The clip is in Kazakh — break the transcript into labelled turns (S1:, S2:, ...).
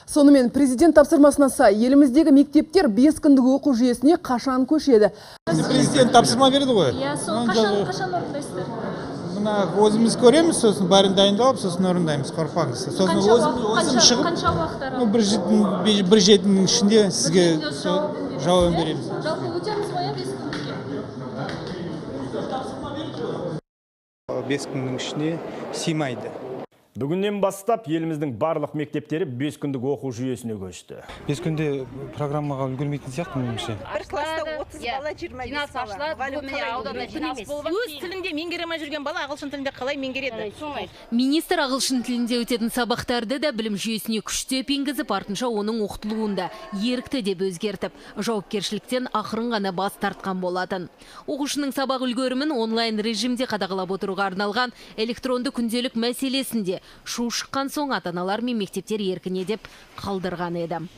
S1: Сонымен, президент тапсырмасына сай еліміздегі мектептер 5 күндік оқу жүйесіне қашан көшеді?
S2: Президент тапсырма берді ғой.
S3: Иә, сол қашан орындайсыздар?
S2: Мына өзіміз көреміз, сосын бәрін дайындалып, сосын орындаймыз, қорықпаңыз. Сосын өзім шығып,
S3: қанша уақыт аралығы?
S2: Бір жетінің ішінде сізге жауабын береміз.
S3: Жалпы өтеміз ғой, 5 күндікке?
S2: 5 күннің ішіне сыймайды.
S4: Бүгіннен бастап еліміздің барлық мектептері 5 күндік оқу жүйесіне көшті.
S5: 5 күнде программаға үлгермейтін сияқты меніңше.
S6: Бір класста 30 бала, 25 бала.
S7: Өз тілінде меңгере алмай жүрген бала ағылшын тілінде қалай меңгереді?
S8: Министр ағылшын тілінде өтетін сабақтарды да білім жүйесіне күштеп енгізіп, артынша оның оқытылуын да ерікті деп өзгертіп, жауапкершіліктен ақырын ғана бас тартқан болатын. Оқушының сабақ үлгерімін онлайн режимде қадағалап отыруға арналған электронды күнделік мәселесінде шу шыққан соң ата-аналар мен мектептер еркіне деп қалдырған еді.